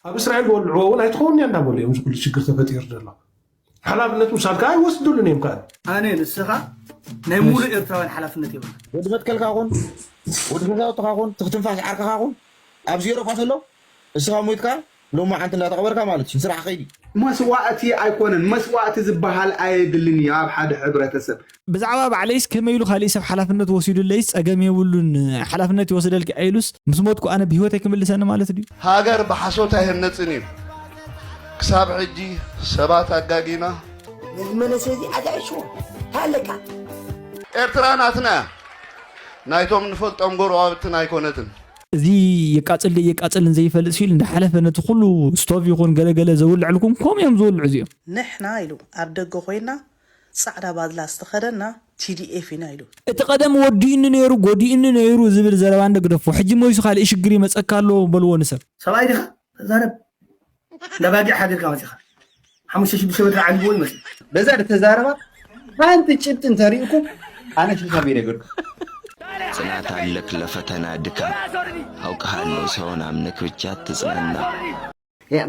ኣብ እስራኤል በልዕዎ እውን ኣይትኸውን እያ እንዳበሉ እዮም እዚ ኩሉ ሽግር ተፈጢሩ ዘሎ። ሓላፍነት ምሳድ ከዓ ኣይወስዱሉን እዮም ከዓ። ኣነ ንስኻ ናይ ሙሉእ ኤርትራውያን ሓላፍነት የብልና። ወዲ መትከልካ ኹን፣ ወዲ ገዛውትኻ ኹን፣ ትኽትንፋስ ዓርክኻ ኹን፣ ኣብዚ ኤሮፓ ዘሎ እስኻ ሞይትካ ሎማዓንቲ እንዳተቐበርካ ማለት እዩ። ስራሕ ከይዲ። መስዋእቲ ኣይኮነን፣ መስዋእቲ ዝበሃል ኣየድልን እዩ ኣብ ሓደ ሕብረተሰብ። ብዛዕባ ባዕለይስ ከመይ ኢሉ ካሊእ ሰብ ሓላፍነት ወሲዱለይስ ጸገም የብሉን፣ ሓላፍነት ይወስደልኪ ኢሉስ ምስ ሞትኩ ኣነ ብህይወተይ ክምልሰኒ ማለት ድዩ? ሃገር ብሓሶት ኣይህነጽን እዩ። ክሳብ ሕጂ ሰባት ኣጋጊና። ነዚ መነሰ እዚ ኣጋይሽዎ ታለካ። ኤርትራ ናትና እያ። ናይቶም ንፈልጦም ጎረባብትና ኣይኮነትን። እዚ የቃጽል ደይ የቃጽልን ዘይፈልጥ ሲል እንዳሓለፈ ነቲ ኩሉ ስቶቭ ይኹን ገለገለ ዘውልዐልኩም ከምኡ እዮም ዝውልዑ እዚኦም። ንሕና ኢሉ ኣብ ደገ ኮይና ጻዕዳ ባድላ ዝተኸደና ቲ ዲ ኤፍ ኢና ኢሉ። እቲ ቀደም ወዲኡኒ ነይሩ ጎዲኡኒ ነይሩ ዝብል ዘረባ እንደ ግደፎ። ሕጂ ሞይሱ ካልእ ሽግር ይመጸካ ኣሎ በልዎ ንሰብ። ሰብኣይ ዲኻ? ተዛረብ። እንዳ ባጊዕ ሓዲርካ መጺኻ ሓሙሽተ ሽዱሽተ ሜትር ዓሊዎ ይመስል። በዛ ዝተዛረባ ሓንቲ ጭብጢ እንተሪእኩም ኣነ ሽሻ ቤት ገርኩ። ጽናት ኣለክ ለፈተና ድካም አውቃሃለሁ ሰውን አምነክ ብቻ ትጽናና።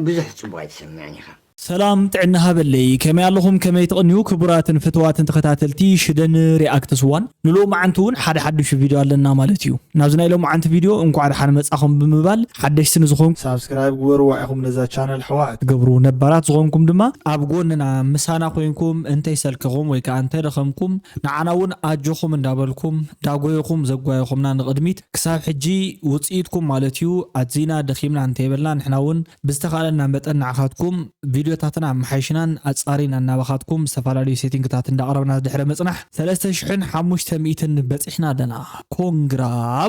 ብዙሕ ጽቡቅ ኣይትሰምዕን ኢኻ። ሰላም ጥዕና ሃበለይ፣ ከመይ ኣለኹም? ከመይ ትቕንዩ? ክቡራትን ፍትዋትን ተኸታተልቲ ሽደን ሪኣክትስ ዋን፣ ንሎማዓንቲ እውን ሓደ ሓዱሽ ቪድዮ ኣለና ማለት እዩ። ናብዚ ናይ ሎማዓንቲ ቪድዮ እንኳዕ ደሓን መጻኹም ብምባል ሓደሽቲ ንዝኾንኩም ሳብስክራይብ ግበርዋ ኢኹም ነዛ ቻነል ኣሕዋት። ትገብሩ፣ ነባራት ዝኾንኩም ድማ ኣብ ጎንና ምሳና ኮይንኩም እንተይሰልከኹም ወይ ከዓ እንተደኸምኩም ንዓና እውን ኣጆኹም እንዳበልኩም ዳጎየኹም ዘጓየኹምና ንቕድሚት ክሳብ ሕጂ ውፅኢትኩም ማለት እዩ ኣዚና ደኺምና እንተይበልና ንሕና እውን ብዝተኻእለና መጠን ንዓኻትኩም ቪድዮታትና ኣመሓይሽናን ኣጻሪና እናባኻትኩም ዝተፈላለዩ ሴቲንግታት እንዳቕረብና ድሕረ ምጽናሕ ሰለስተ ሽሕን ሓሙሽተ ሚእትን በጺሕና ኣለና። ኮንግራ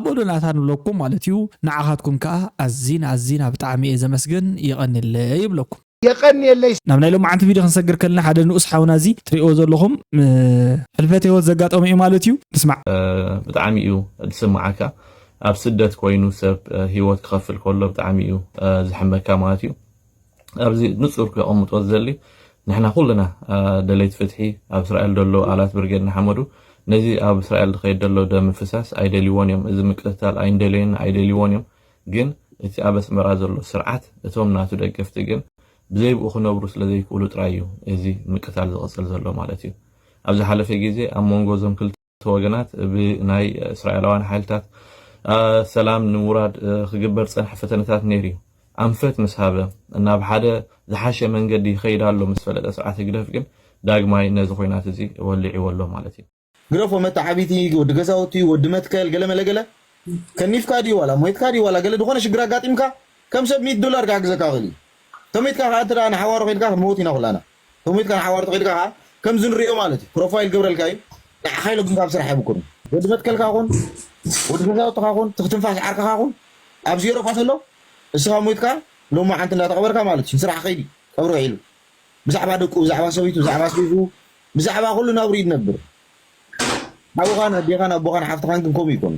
በሉና እታ ንብለኩም ማለት እዩ። ንዓኻትኩም ከኣ ኣዚና ኣዚና ብጣዕሚ እየ ዘመስግን የቐንየለይ ይብለኩም። የቐንየለይ። ናብ ናይ ሎማዓንቲ ቪድዮ ክንሰግር ከለና ሓደ ንኡስ ሓውና እዚ ትሪእዎ ዘለኹም ሕልፈት ህይወት ዘጋጠመ እዩ ማለት እዩ። ንስማዕ። ብጣዕሚ እዩ ዝስምዓካ። ኣብ ስደት ኮይኑ ሰብ ህይወት ክኸፍል ከሎ ብጣዕሚ እዩ ዝሕመካ ማለት እዩ። ኣብዚ ንጹር ከቐምጦ ዝደሊ ንሕና ኩልና ደለይቲ ፍትሒ ኣብ እስራኤል ዘሎ ኣላት ብርጌድ ንሓመዱ ነዚ ኣብ እስራኤል ዝኸይድ ዘሎ ደም ምፍሳስ ኣይደልይዎን እዮም። እዚ ምቅትታል ኣይንደለየን ኣይደልይዎን እዮም። ግን እቲ ኣብ ኣስመራ ዘሎ ስርዓት እቶም ናቱ ደገፍቲ ግን ብዘይ ብኡ ክነብሩ ስለ ዘይክእሉ ጥራይ እዩ እዚ ምቅታል ዝቕጽል ዘሎ ማለት እዩ። ኣብ ዝሓለፈ ግዜ ኣብ መንጎ እዞም ክልተ ወገናት ብናይ እስራኤላውያን ሓይልታት ሰላም ንምውራድ ክግበር ዝጸንሐ ፈተነታት ነይሩ እዩ። ኣንፈት ምስ ሃበ ናብ ሓደ ዝሓሸ መንገዲ ይኸይድ ኣሎ ምስ ፈለጠ ስርዓት ህግደፍ ግን ዳግማይ ነዚ ኹናት እዚ ወሊዕዎ ኣሎ ማለት እዩ። ግደፎ መተዓቢቲ ወዲ ገዛውቲ ወዲ መትከል ገለ መለ ገለ ከኒፍካ ድዩ ዋላ ሞይትካ ድዩ ዋላ ገለ ዝኾነ ሽግር ኣጋጢምካ ከም ሰብ ሚእቲ ዶላር ክሕግዘካ ይኽእል እዩ። ተሞይትካ ከዓ እንተ ንሓዋሩ ከይድካ ክንመውት ኢና ኩላና። ተሞይትካ ንሓዋሩ ተኸይድካ ከዓ ከምዚ ንሪኦ ማለት እዩ ፕሮፋይል ገብረልካ እዩ። ንዓኻ ኢሎ ግን ካብ ስራሕ ኣይብኩርን። ወዲ መትከልካ ኹን ወዲ ገዛውትኻ ኹን ትኽትንፋስ ዓርክኻ ኹን ኣብዚ ኤሮፓ ዘሎ እስኻ ሞይትካ ሎማዓንቲ እንዳተቐበርካ ማለት እዩ። ስራሕ ከይዲ ቀብሪ ውዒሉ ብዛዕባ ደቁ ብዛዕባ ሰበይቱ ብዛዕባ ኣስቤዝኡ ብዛዕባ ኩሉ ናብርኡ እዩ ዝነብር። ሓውኻን ኣዴኻን ኣቦኻን ሓፍትኻን ግን ከምኡ ይኮኑ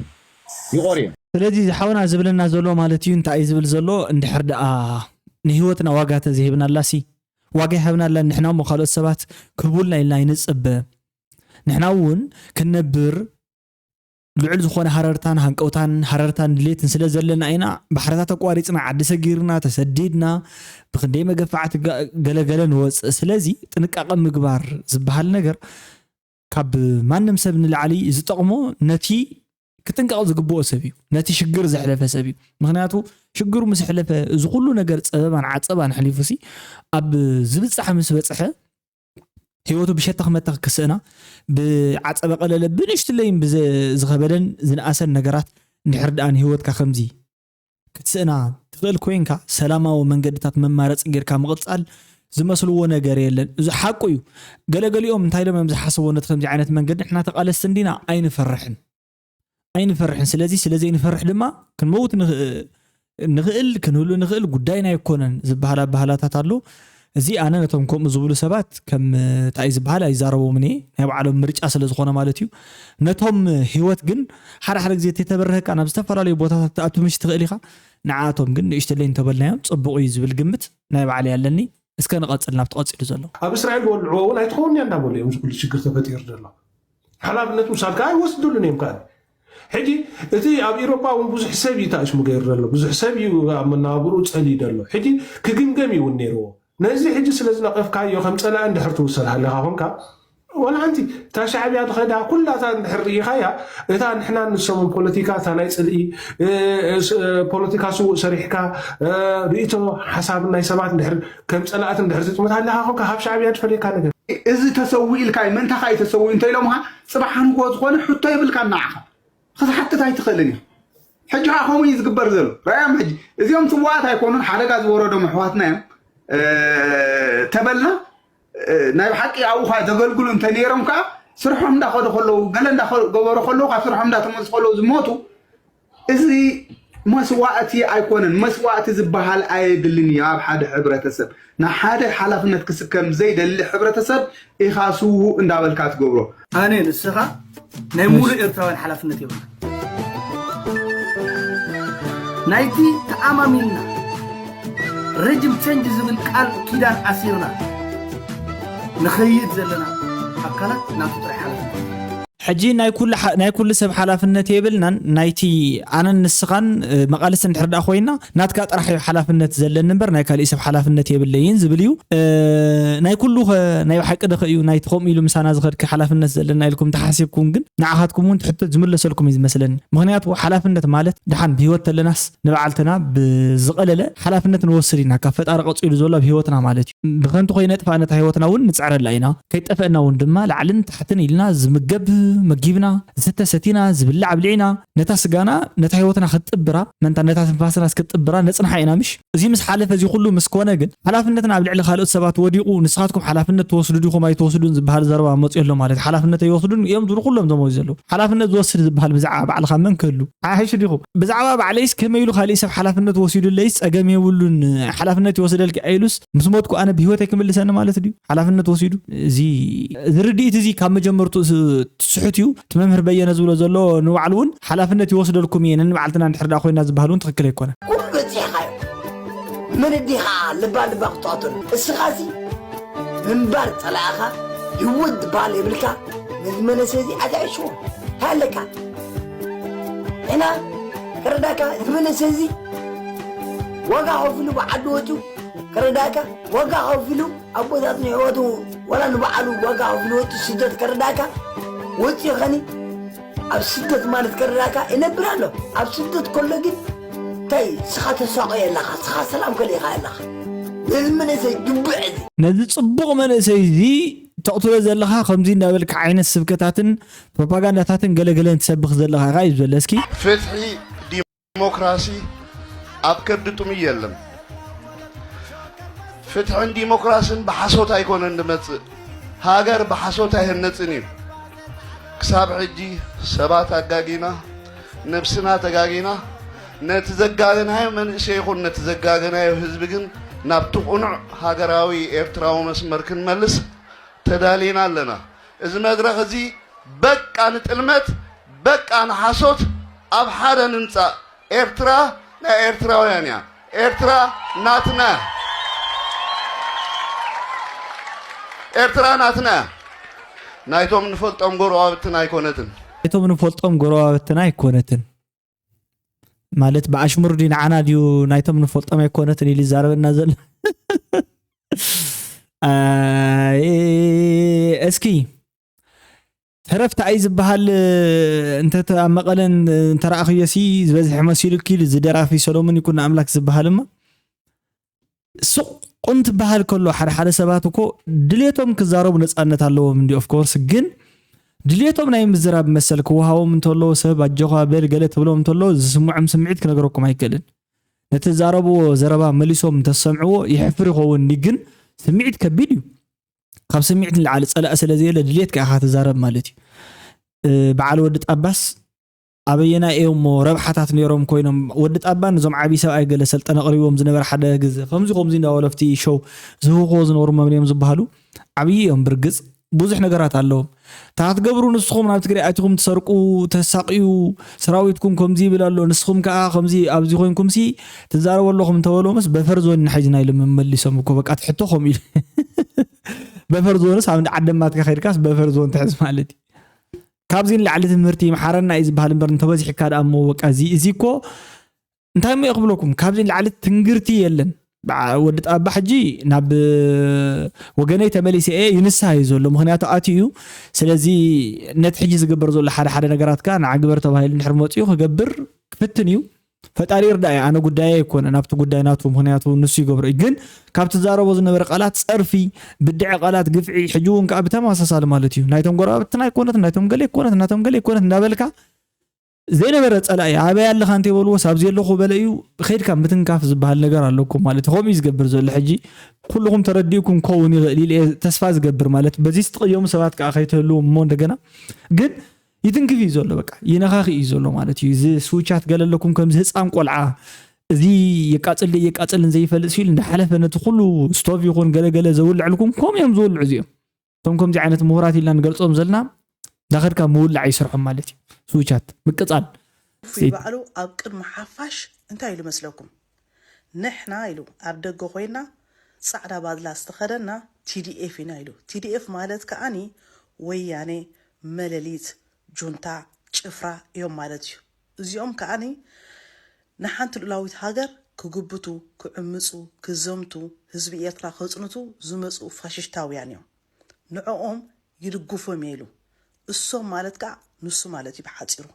ይቖርዮም። ስለዚ እዚ ሓውና ዝብለና ዘሎ ማለት እዩ እንታይ እዩ ዝብል ዘሎ እንድሕር ደኣ ንህይወትና ዋጋ ተዘይህብናላሲ ዋጋ ይሃብናላ ንሕና እሞ ካልኦት ሰባት ክህቡልና ኢልና ኣይንጽበ ንሕና እውን ክንነብር ልዑል ዝኾነ ሃረርታን ሃንቀውታን ሃረርታን ድሌትን ስለ ዘለና ኢና ባሕርታት ኣቋሪፅና ዓዲ ሰጊርና ተሰዲድና ብክንደይ መገፋዕቲ ገለገለ ንወፅእ ስለዚ ጥንቃቐ ምግባር ዝበሃል ነገር ካብ ማንም ሰብ ንላዕሊ ዝጠቕሞ ነቲ ክጥንቀቕ ዝግብኦ ሰብ እዩ ነቲ ሽግር ዘሕለፈ ሰብ እዩ ምክንያቱ ሽግሩ ምስ ሕለፈ እዚ ኩሉ ነገር ፀበባን ዓፀባን ሕሊፉ ሲ ኣብ ዝብፃሕ ምስ በፅሐ ህይወቱ ብሸተኽ መተኽ ክስእና ብዓፀበ ቀለለ ብንእሽትለይን ዝኸበደን ዝነኣሰን ነገራት እንድሕር ደኣ ንህይወትካ ከምዚ ክትስእና ትኽእል ኮይንካ ሰላማዊ መንገድታት መማረፂ ጌርካ ምቕፃል ዝመስልዎ ነገር የለን። እዚ ሓቁ እዩ። ገለገሊኦም እንታይ ኢሎም እዮም ዝሓስብዎ ነቲ ከምዚ ዓይነት መንገዲ ንሕና ተቓለስቲ እንዲና ኣይንፈርሕን። ኣይንፈርሕን ስለዚ ስለዘይንፈርሕ ድማ ክንመውት ንኽእል ክንህሉ ንኽእል ጉዳይና ኣይኮነን ዝበሃል ኣባህላታት ኣሎ እዚ ኣነ ነቶም ከምኡ ዝብሉ ሰባት ከም ታይ ዝበሃል ኣይዛረቦምን እየ ናይ ባዕሎም ምርጫ ስለ ዝኾነ ማለት እዩ ነቶም ህይወት ግን ሓደ ሓደ ግዜ ተተበረህካ ናብ ዝተፈላለዩ ቦታታት ትኣቱ ምሽ ትኽእል ኢኻ ንዓኣቶም ግን ንእሽተለይ እንተበልናዮም ፅቡቕ እዩ ዝብል ግምት ናይ ባዕለይ ኣለኒ እስከ ንቐፅል ናብቲ ቀፂሉ ዘሎ ኣብ እስራኤል በልዕዎ እውን ኣይትኸውን እያ እንዳበሉ እዮም ዝኩሉ ችግር ተፈጢሩ ዘሎ ሓላፍነት ምሳድ ከዓ ኣይወስዱሉን እዮም ከዓ ሕጂ እቲ ኣብ ኢሮጳ እውን ብዙሕ ሰብ እዩ ተኣሽሙ ገይሩ ዘሎ። ብዙሕ ሰብ እዩ ኣብ መነባብርኡ ጸልዩ ዘሎ። ሕጂ ክግምገም እዩ እውን ነይርዎ። ነዚ ሕጂ ስለ ዝነቐፍካዮ ከም ጸላኢ እንድሕር ትውሰድ ሃለኻ ኾንካ፣ ዋላ ሓንቲ እታ ሻዕብያ ትኸዳ ኩላታ እንድሕር ርኢኻያ፣ እታ ንሕና ንሶምን ፖለቲካ እታ ናይ ጽልኢ፣ እ፣ እ፣ ስ-፣ እ፣ ፖለቲካ ስውእ ሰሪሕካ፣ እ፣ ርእይቶ ሓሳብ ናይ ሰባት እንድሕር ከም ጸላእቲ እንድሕር ትጥምት ሃለኻ ኾንካ፣ ካብ ሻዕብያ ትፈልየካ ነገር። እዚ ተሰዊኡ ኢልካ እዩ፣ መንታኻ እዩ ተሰዊኡ እንተ ኢሎምኻ፣ ጽባሕ ንግሆ ዝኾነ ሕቶ የብልካን ንዓኻ። ክትሓትት ኣይትኽእልን ኢኻ። ሕጂ ከዓ ከምኡ እዩ ዝግበር ዘሎ። ራእያም ሕጂ እዚኦም ስዋኣት ኣይኮኑን፣ ሓደጋ ዝወረዶም ኣሕዋትና እዮም፣ እ፣ ተበልና፣ እ፣ ናይ ብሓቂ ኣብኡ ከዓ ዘገልግሉ እንተ ነይሮም ከዓ ስርሖም እንዳኸዱ ከለዉ፣ ገለ እንዳገበሩ ከለዉ፣ ካብ ስርሖም እንዳተመልሱ ከለዉ ዝሞቱ፣ እዚ መስዋእቲ ኣይኮነን። መስዋእቲ ዝበሃል ኣየድልን እዩ ኣብ ሓደ ሕብረተሰብ። ንሓደ ሓላፍነት ክስከም ዘይደሊ ሕብረተሰብ ኢኻ ስዉእ እንዳበልካ ትገብሮ። ኣነ ንስኻ ናይ ሙሉእ ኤርትራውያን ሓላፍነት የብልና። ናይቲ ተኣማሚንና ረጅም ቸንጅ ዝብል ቃል ኪዳን ኣሲርና ንኸይድ ዘለና ኣካላት ናቱ ጥራይ ሓላፍነት። ሕጂ ናይ ኩሉ ሓ-፣ ናይ ኩሉ ሰብ ሓላፍነት የብልናን። ናይቲ ኣነን ንስኻን፣ እ፣ መቓልስቲ እንድሕር ደኣ ኮይና፣ ናትካ ጥራሕ እዩ ሓላፍነት ዘለኒ እምበር ናይ ካሊእ ሰብ ሓላፍነት የብለይን ዝብል እዩ። እ፣ ናይ ኩሉ ኸ ናይ ብሓቂ ዶ ኸ እዩ ናይቲ ከምኡ ኢሉ ምሳና ዝኸድኪ ሓላፍነት ዘለና ኢልኩም ተሓሲብኩም ግን ንዓኻትኩም እውን ትሕቶ ዝምለሰልኩም እዩ ዝመስለኒ። ምኽንያቱ ሓላፍነት ማለት ደሓን ብህይወት ተለናስ ንበዓልትና ብዝቐለለ ሓላፍነት ንወስድ ኢና። ካብ ፈጣሪ ቀጺሉ ዘሎ ኣብ ህይወትና ማለት እዩ። ብኸንቱ ከይነጥፍኣ ነታ ህይወትና እውን ንጽዕረላ ኢና። ከይጠፍአና እውን ድማ ላዕልን ታሕትን ኢልና ዝምገብ መጊብና፣ ዝስተ ሰቲና፣ ዝብላዕ ኣብሊዕና፣ ነታ ስጋና፣ ነታ ህይወትና ክትጥብራ፣ መንታ ነታ ትንፋስና ክትጥብራ ነጽንሓ ኢና ምሽ? እዚ ምስ ሓለፈ፣ እዚ ኩሉ ምስ ኮነ ግን ሓላፍነትና ኣብ ልዕሊ ካልኦት ሰባት ወዲቑ፣ ንስኻትኩም ሓላፍነት ትወስዱ ዲኹም ኣይትወስዱን ዝበሃል ዘረባ መጽኡ ኣሎ ማለት እዩ። ሓላፍነት ኣይወስዱን እዮም ዝብሉ ኩሎም እዞም ኣብዚ ዘለዉ። ሓላፍነት ዝወስድ ዝበሃል ብዛዕባ ባዕልኻ መን ክህሉ? ሓይሽ ዲኹም? ብዛዕባ ባዕለይስ ከመይ ኢሉ ካሊእ ሰብ ሓላፍነት ወሲዱለይስ ጸገም የብሉን፣ ሓላፍነት ይወስደልኪ ኣይሉስ ምስ ሞትኩ ኣነ ብህይወተይ ክምልሰኒ ማለት ድዩ? ሓላፍነት ወሲዱ? እዚ፣ እዚ ርድኢት እዚ ካብ መጀመርቱ ስ-፣ ስሑት እዩ። እቲ መምህር በየነ ዝብሎ ዘሎ ንባዕሉ እውን ሓላፍነት ይወስደልኩም እየ ነንባዕልትና እንድሕር ደኣ ኮይና ዝበሃል እውን ትኽክል ኣይኮነን። ኩሉ በጺሕካዮ። መን እንዲኻ ልባ ልባ ክትጻወተሉ? እስኻሲ ምንባር ጸላእኻ ይወድ በሃል የብልካ። ነዚ መንእሰይ እዚ ኣትዕሽዎ። እንታይ ኣለካ? ንሕና ከረዳእካ፣ እዚ መንእሰይ እዚ ዋጋ ከፊሉ ብዓዲ ወጺኡ ከረዳእካ፣ ዋጋ ከፊሉ ኣቦታትን ኣሕዋቱ ዋላ ንባዕሉ ዋጋ ከፊሉ ወጺኡ ስደት ከረዳእካ፣ ወጺኡ ኸኒ ኣብ ስደት ማለት ከረዳእካ ይነብር ኣሎ። ኣብ ስደት ከሎ ግን እንታይ ስኻ ተሳቕዮ ኣለኻ፣ ስኻ ሰላም ከሊእኻ ኣለኻ። ነዚ መንእሰይ ግብዕ እዚ። ነዚ ጽቡቕ መንእሰይ እዚ ተቕትሎ ዘለኻ ከምዚ እንዳበልካ ዓይነት ስብከታትን ፕሮፓጋንዳታትን ገለገለን ትሰብኽ ዘለኻ ኢኻ እዩ ዘሎ። እስኪ ፍትሒ ዲሞክራሲ ኣብ ከብዲ ጥሙይ የለን። ፍትሕን ዲሞክራስን ብሓሶት ኣይኮነን ዝመጽእ። ሃገር ብሓሶት ኣይህነጽን እዩ። ክሳብ ሕጂ ሰባት ኣጋጊና፣ ነብስና ተጋጊና፣ ነቲ ዘጋገናዮ መንእሰይ ይኹን ነቲ ዘጋገናዮ ህዝቢ ግን ናብቲ ቅኑዕ ሃገራዊ ኤርትራዊ መስመር ክንመልስ ተዳሊና ኣለና። እዚ መድረኽ እዚ በቃ ንጥልመት፣ በቃ ንሓሶት፣ ኣብ ሓደ ንምጻእ። ኤርትራ ናይ ኤርትራውያን እያ። ኤርትራ ናትና እያ። ኤርትራ ናትና እያ። ናይቶም ንፈልጦም ጎረባብትና ኣይኮነትን። ናይቶም ንፈልጦም ጎረባብትና ኣይኮነትን። ማለት ብኣሽሙር ድዩ ንዓና ድዩ ናይቶም ንፈልጦም ኣይኮነትን ኢሉ ይዛረበና ዘሎ? ኣይ፣ እስኪ ተረፍታ እዩ ዝበሃል፣ እንተ፣ ተ-፣ ኣብ መቐለን እንተረኣኽዮ ሲ ዝበዝሐ መሲሉኪ ኢሉ እዚ ደራፊ ሰሎሞን ይኩን ኣምላክ ዝበሃል እማ። ስቕ እንትበሃል ከሎ ሓደ ሓደ ሰባት እኮ ድሌቶም ክዛረቡ ነጻነት ኣለዎም እንዲ፣ ኦፍ ኮርስ፣ ግን ድሌቶም ናይ ምዝራብ መሰል ክወሃቦም እንተሎ፣ ሰብ ኣጆኻ በል ገለ ትብሎም እንተሎ፣ ዝስምዖም ስምዒት ክነግረኩም ኣይክእልን። ነቲ ዝዛረብዎ ዘረባ መሊሶም እንተዝሰምዕዎ ይሕፍር ይኸውን፣ እንዲ ግን ስምዒት ከቢድ እዩ። ካብ ስምዒት ንላዕሊ ጸላኢ ስለ ዘየለ ድሌትካ ኢኻ ትዛረብ ማለት እዩ። እ፣ በዓል ወዲ ጣባስ ኣበየናይ እዮም እሞ ረብሓታት ነይሮም ኮይኖም? ወዲ ጣባ ነዞም ዓብዪ ሰብኣይ ገለ ሰልጠነ ኣቕሪብዎም ዝነበረ ሓደ ግዜ ከምዚ ከምዚ እንዳበሉ ኣብቲ ሾው ዝህውኽዎ ዝነበሩ መን እዮም ዝበሃሉ ዓብዪ እዮም ብርግጽ። ብዙሕ ነገራት ኣለዎም። እንታይ ክትገብሩ ንስኹም ናብ ትግራይ ኣቲኹም ትሰርቁ፣ ተሳቕዩ፣ ሰራዊትኩም ከምዚ ይብል ኣሎ፣ ንስኹም ከኣ ከምዚ ኣብዚ ኮይንኩምሲ ትዛረቡ ኣለኹም እንተበሎምስ በፈር ዞን ኢና ሒዝና ኢሎም መመሊሶም እኮ። በቃ ትሕቶ ከምኡ ኢሉ። በፈር ዞንስ ኣብ እንዳ ዓደማትካ ከይድካስ በፈር ዞን ትሕዝ ማለት እዩ። ካብዚ ንላዕሊ ትምህርቲ ይምሓረና እዩ ዝበሃል እምበር፣ እንተበዚሕካ ደኣ እሞ በቃ እዚ እዚ እኮ እንታይ እሞ ክብለኩም፣ ካብዚ ንላዕሊ ትንግርቲ የለን። ወዲ ጣባ ሕጂ ናብ ወገነይ ተመሊሰ እየ፣ ይንስሃ እዩ ዘሎ፣ ምክንያቱ ኣትዩ እዩ። ስለዚ ነቲ ሕጂ ዝግበር ዘሎ ሓደ ሓደ ነገራት ከኣ ንዓግበር ተባሂሉ እንድሕር መፅኡ ክገብር ክፍትን እዩ። ፈጣሪ ይርዳእ እዩ። ኣነ ጉዳየ ኣይኮነን ኣብቲ ጉዳይ ናቱ፣ ምክንያቱ ንሱ ይገብሮ እዩ። ግን ካብ ትዛረቦ ዝነበረ ቃላት፣ ፀርፊ፣ ብድዐ ቃላት፣ ግፍዒ፣ ሕጂ እውን ከዓ ብተመሳሳሊ ማለት እዩ። ናይቶም ጎረባብትና ኣይኮነት፣ ናይቶም ገለ ኣይኮነት፣ ናይቶም ገለ ኣይኮነት እንዳበልካ ዘይነበረ ፀላኢ ኣበይ ኣለኻ እንተይበልዎስ ኣብዚ ኣለኹ በለ እዩ። ከይድካ ምትንካፍ ዝበሃል ነገር ኣለኩም ማለት እዩ። ከምኡ እዩ ዝገብር ዘሎ። ሕጂ ኩልኹም ተረዲእኩም ክኸውን ይኽእል ኢለ እየ ተስፋ ዝገብር ማለት በዚ ዝትቕየሙ ሰባት ከዓ ከይትህልዎም እሞ እንደገና ግን ይትንክፍ እዩ ዘሎ፣ በቃ ይነኻኺ እዩ ዘሎ ማለት እዩ። እዚ ስውቻት ገለ ኣለኩም ከምዚ ህፃን ቆልዓ፣ እዚ የቃፅል ድየ የቃፅልን ዘይፈልጥ ሲሉ እንዳሓለፈ ነቲ ኩሉ ስቶቭ ይኹን ገለገለ ዘውልዐልኩም ከምኡ እዮም ዝውልዑ እዚኦም። እቶም ከምዚ ዓይነት ምሁራት ኢልና ንገልፆም ዘለና እንዳኸድካ ምውላዕ ይስርሖም ማለት እዩ። ስውቻት ምቅፃል ፉይ ባዕሉ ኣብ ቅድሚ ሓፋሽ እንታይ ኢሉ መስለኩም? ንሕና ኢሉ ኣብ ደገ ኮይና ፃዕዳ ባድላ ዝተኸደና ቲዲኤፍ ኢና ኢሉ። ቲዲኤፍ ማለት ከዓኒ ወያኔ፣ መለሊት፣ ጁንታ፣ ጭፍራ እዮም ማለት እዩ። እዚኦም ከዓኒ ንሓንቲ ልኡላዊት ሃገር ክግብቱ፣ ክዕምፁ፣ ክዘምቱ፣ ህዝቢ ኤርትራ ከፅንቱ ዝመፁ ፋሽሽታውያን እዮም። ንዕኦም ይድግፎም እየ ኢሉ። እሶም ማለት ከዓ ንሱ ማለት እዩ ብሓፂሩ።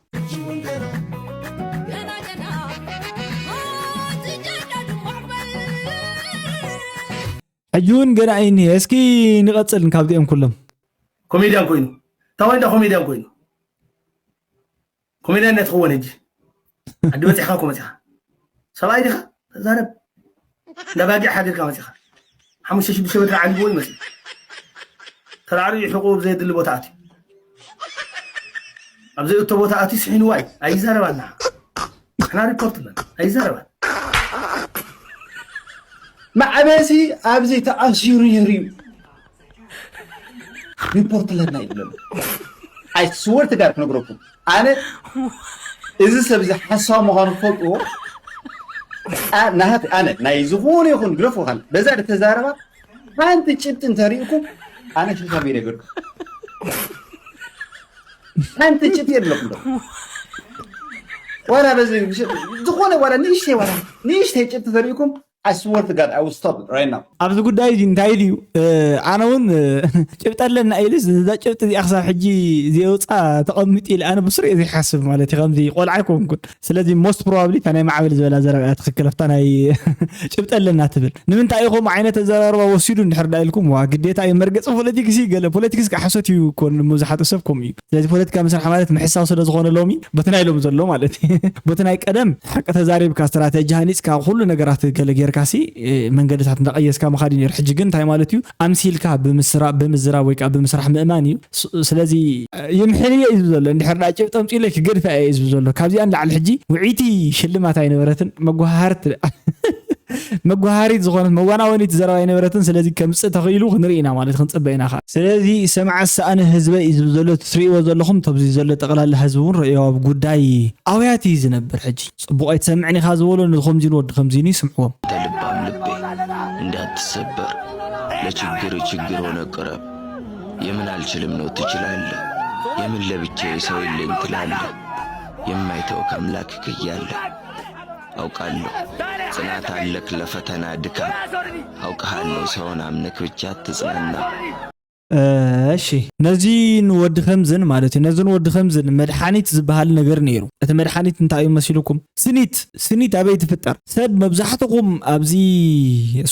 ሕጂ እውን ገና እዩ እኒሀ። እስኪ ንቐፅል ካብዚኦም ኩሎም። ኮሜድያን ኮይኑ ታዋይ እንዳ ኮሜድያን ኮይኑ ኮሜድያን ናይ ትኸውን ሕጂ ዓዲ በፂሕካ እኮ መፂኻ ሰብኣይ ዲኻ ተዛረብ እንዳ ባጊዕ ሓዲርካ መፂኻ ሓሙሽተ ሽዱሽተ ሜትሪ ዓሊብዎ ይመስል ተራዕሪዑ ሕቁ ዘየድሊ ቦታ ኣትዩ ኣብ ዘይእቶ ቦታ ኣትዩ ስሒንዋ እዩ ኣይዛረባና ንሕና ሪፖርት ኣለና ኣይዛረባን ማዕበሲ ኣብዚ ተኣሲሩ ነይሩ እዩ ሪፖርት ኣለና ይብለሉ ኣይስወር ትጋር ክነግረኩም ኣነ እዚ ሰብ እዚ ሓሳብ ምዃኑ ክፈልጥዎ ናሃት ኣነ ናይ ዝኾነ ይኹን ግደፎ ካን በዛ ተዛረባ ሓንቲ ጭብጢ እንተሪእኩም ኣነ ሽሻ ቤት ገርኩ ሓንቲ ጭብጢ የለኩም ዶ ዋላ በዚ ዝኾነ ዋላ ንእሽተይ ዋላ ንእሽተይ ጭብጢ ተሪእኩም I swear to God, I will stop it right now. ኣብዚ ጉዳይ እዚ እንታይ ድዩ ኣነ እውን ጭብጢ ኣለና ኢልስ እዛ ጭብጢ እዚኣ ክሳብ ሕጂ ዘየውፃ ተቐምጥ ኢለ ኣነ ብስሩ እየ ዘይሓስብ ማለት እዩ ከምዚ ቆልዓ ኣይኮንኩን ስለዚ most probably እታ ናይ ማዕበል ዝበላ ዘረባ እያ ትኽክል ኣብታ ናይ ጭብጢ ኣለና ትብል ንምንታይ እዩ ከምኡ ዓይነት ኣዘራርባ ወሲዱ እንድሕር ዳ ኢልኩም ዋ ግዴታ እዩ መርገፂ ፖለቲክስ እዩ ገለ ፖለቲክስ ከዓ ሓሶት እዩ እኮ ንመብዛሕትኡ ሰብ ከምኡ እዩ ስለዚ ፖለቲካ ምስራሕ ማለት ምሕሳው ስለ ዝኾነ ሎሚ በቲ ናይ ሎም ዘሎ ማለት እዩ በቲ ናይ ቀደም ሓቂ ተዛሪብካ ስትራተጂ ሃኒፅካ ኩሉ ነገራት ገለ ጌርካ ሲ መንገድታት እንዳቀየስካ ምኻድ እዩ ነይሩ ሕጂ ግን እንታይ ማለት እዩ ኣምሲልካ ብምስራ ብምዝራብ ወይ ከዓ ብምስራሕ ምእማን እዩ ስለዚ ይምሕልዮ እዩ ዝብል ዘሎ እንድሕር ዳ ጭብጢ ኣምፂኡለይ ክገድፋ እየ እዩ ዝብል ዘሎ ካብዚኣ ንላዕሊ ሕጂ ውዒቲ ሽልማት ኣይነበረትን መጓሃርቲ መጓሃሪት ዝኾነት መዋናወኒት ዘረባ ኣይነበረትን ስለዚ ከምፅእ ተኽኢሉ ክንርኢ ኢና ማለት ክንፅበ ኢና ከዓ ስለዚ ሰምዓ ዝሰኣነ ህዝበ እዩ ዝብል ዘሎ እቲ ትርእይዎ ዘለኹም ተብዚ ዘሎ ጠቕላላ ህዝቢ እውን ረእዮ ኣብ ጉዳይ ኣውያት እዩ ዝነብር ሕጂ ፅቡቕ ኣይትሰምዕን ኢኻ ዝበሎ ነዚ ከምዚን ወዲ ከምዚን እዩ ስምዕዎም እንተ ልባም ልቤ እንዳትሰበር ለችግር ችግር ሆነ ቅረብ የምን አልችልም ነው ትችላለህ የምን ለብቻዬ ሰው የለኝ ትላለህ የማይተውክ አምላክክ እያለ አውቃለሁ ጽናት አለክ ለፈተና ድካም አውቃሃለሁ ሰውን አምነክ ብቻ አትጽናና እሺ ነዚን ወዲ ከምዝን ማለት እዩ ነዝን ወዲ ከምዝን መድሓኒት ዝበሃል ነገር ነይሩ እቲ መድሓኒት እንታይ እዩ መሲልኩም ስኒት ስኒት ኣበይ ትፍጠር ሰብ መብዛሕትኹም ኣብዚ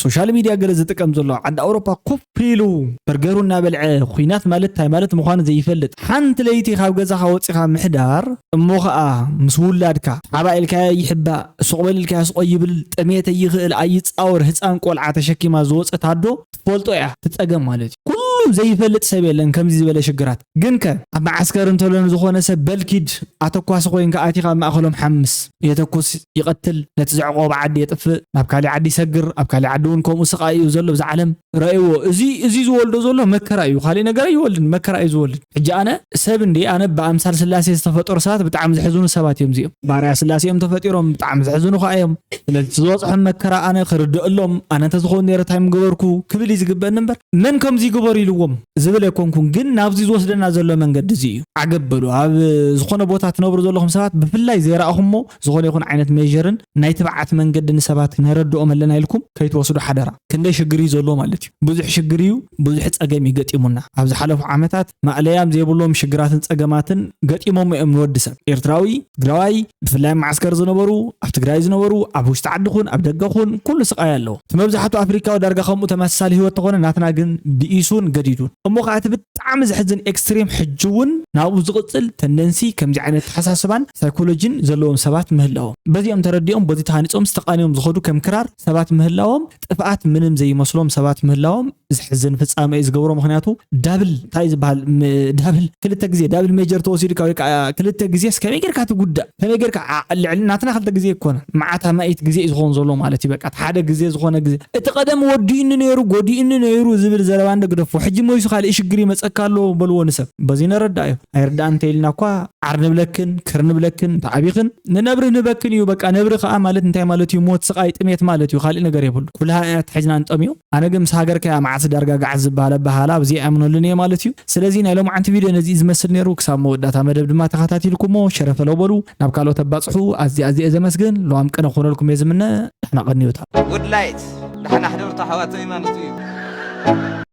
ሶሻል ሚድያ ገለ ዝጥቀም ዘሎ ዓዲ ኣውሮፓ ኮፍ ኢሉ በርገሩ እናበልዐ ኩናት ማለት እንታይ ማለት ምዃኑ ዘይፈልጥ ሓንቲ ለይቲ ካብ ገዛኻ ወፂኻ ምሕዳር እሞ ኸዓ ምስ ውላድካ ሓባ ኢልካዮ ይሕባእ ሱቕ በል ኢልካዮ ስቆ ይብል ጥሜት ኣይኽእል ኣይፃወር ህፃን ቆልዓ ተሸኪማ ዝወፀት ኣዶ ትፈልጦ እያ ትፀገም ማለት እዩ ኩሉ ዘይፈልጥ ሰብ የለን ከምዚ ዝበለ ሽግራት ግንከ ኣብ መዓስከር እንተሎ ንዝኾነ ሰብ በልኪድ ኣተኳሲ ኮይንካ ኣቲኻ ኣብ ማእኸሎም ሓምስ የተኩስ ይቐትል ነቲ ዘዕቆቦ ዓዲ የጥፍእ ናብ ካሊእ ዓዲ ይሰግር ኣብ ካሊእ ዓዲ እውን ከምኡ ስቓይ እዩ ዘሎ ብዛ ዓለም ረእይዎ እዚ እዚ ዝወልዶ ዘሎ መከራ እዩ ካሊእ ነገር ኣይወልድን መከራ እዩ ዝወልድ ሕጂ ኣነ ሰብ እንዲ ኣነ ብኣምሳል ስላሴ ዝተፈጠሩ ሰባት ብጣዕሚ ዘሕዝኑ ሰባት እዮም እዚኦም ባርያ ስላሴ እዮም ተፈጢሮም ብጣዕሚ ዘሕዝኑ ከዓ እዮም ስለዚ ዝበፅሖም መከራ ኣነ ክርድእሎም ኣነ እንተዝኸውን ነይረ እንታይ ምገበርኩ ክብል እዩ ዝግበእኒ እምበር መን ከምዚ ይግበር ኢሉ ዎም ዝብል ኣይኮንኩን፣ ግን ናብዚ ዝወስደና ዘሎ መንገዲ እዚ እዩ። ዓገብ በሉ። ኣብ ዝኾነ ቦታ ትነብሩ ዘለኹም ሰባት፣ ብፍላይ ዘይረኣኹሞ ዝኾነ ይኹን ዓይነት ሜጀርን ናይ ትብዓት መንገዲ ንሰባት ነረድኦም ኣለና ኢልኩም ከይትወስዱ ሓደራ። ክንደይ ሽግር እዩ ዘሎ ማለት እዩ። ብዙሕ ሽግር እዩ፣ ብዙሕ ጸገም እዩ ገጢሙና። ኣብ ዝሓለፉ ዓመታት ማእለያም ዘይብሎም ሽግራትን ጸገማትን ገጢሞም እዮም ንወዲ ሰብ። ኤርትራዊ፣ ትግራዋይ፣ ብፍላይ ኣብ መዓስከር ዝነበሩ፣ ኣብ ትግራይ ዝነበሩ፣ ኣብ ውሽጢ ዓዲ ኹን ኣብ ደገ ኹን ኩሉ ስቓይ ኣለዎ። እቲ መብዛሕቱ ኣፍሪካዊ ዳርጋ ከምኡ ተመሳሳሊ ህይወት ተኾነ፣ ናትና ግን ብኢሱን ገዲዱን። እሞ ከዓ እቲ ብጣዕሚ ዘሕዝን ኤክስትሪም ሕጂ እውን ናብኡ ዝቕፅል ተንደንሲ ከምዚ ዓይነት ተሓሳስባን ሳይኮሎጂን ዘለዎም ሰባት ምህላዎም። በዚኦም ተረዲኦም፣ በዚ ተሃኒፆም ዝተቓንዮም ዝኸዱ ከም ክራር ሰባት ምህላዎም፣ ጥፍኣት ምንም ዘይመስሎም ሰባት ምህላዎም ዘሕዝን ፍጻመ እዩ ዝገብሮ። ምኽንያቱ ዳብል እንታይ ዝበሃል ም- ዳብል ክልተ ግዜ ዳብል ሜጀር ተወሲዱካ ወይ ከዓ ክልተ ግዜስ ከመይ ጌርካ ትጉዳእ? ከመይ ጌርካ ዓ- ልዕሊ ናትና ክልተ ግዜ ይኮነ፣ መዓት ኣማኢት ግዜ እዩ ዝኸውን ዘሎ ማለት እዩ። በቃ ሓደ ግዜ ዝኾነ ግዜ፣ እቲ ቀደም ወዲኡኒ ነይሩ፣ ጎዲኡኒ ነይሩ ዝብል ዘረባ እንደግደፎ። ሕጂ መይሱ ካልእ ሽግር ይመፀካ ኣሎ በልዎ ንሰብ። በዚ ነረዳእዮ። ኣይርዳእ እንተ ኢልና እኳ ዓር ንብለክን ክር ንብለክን ተዓቢኽን ንነብሪ ንህበክን እዩ። በቃ ነብሪ ከዓ ማለት እንታይ ማለት እዩ? ሞት፣ ስቓይ፣ ጥሜት ማለት እዩ። ካልእ ነገር የብሉ። ኩልሃ እያ ተሒዝና ንጠምዮ። ኣነ ግን ምስ ሃገርከ እያ መዓስ ዳርጋ ገዓት ዝበሃል ኣበሃህላ ኣብዚ ኣይኣምነሉን እየ ማለት እዩ። ስለዚ ናይ ሎማዓንቲ ቪድዮ ነዚ እዩ ዝመስል ነይሩ። ክሳብ መወዳእታ መደብ ድማ ተኸታቲልኩሞ ሸረፈ ለው በሉ። ናብ ካልኦት ኣባፅሑ። ኣዝየ ኣዝየ ዘመስግን። ለዋም ቅነ ክኾነልኩም እየ ዝምነ። ደሕና ቀንዩታ። ውድላይት ደሓና ሕደርቱ ኣሕዋተይ ማለት እዩ።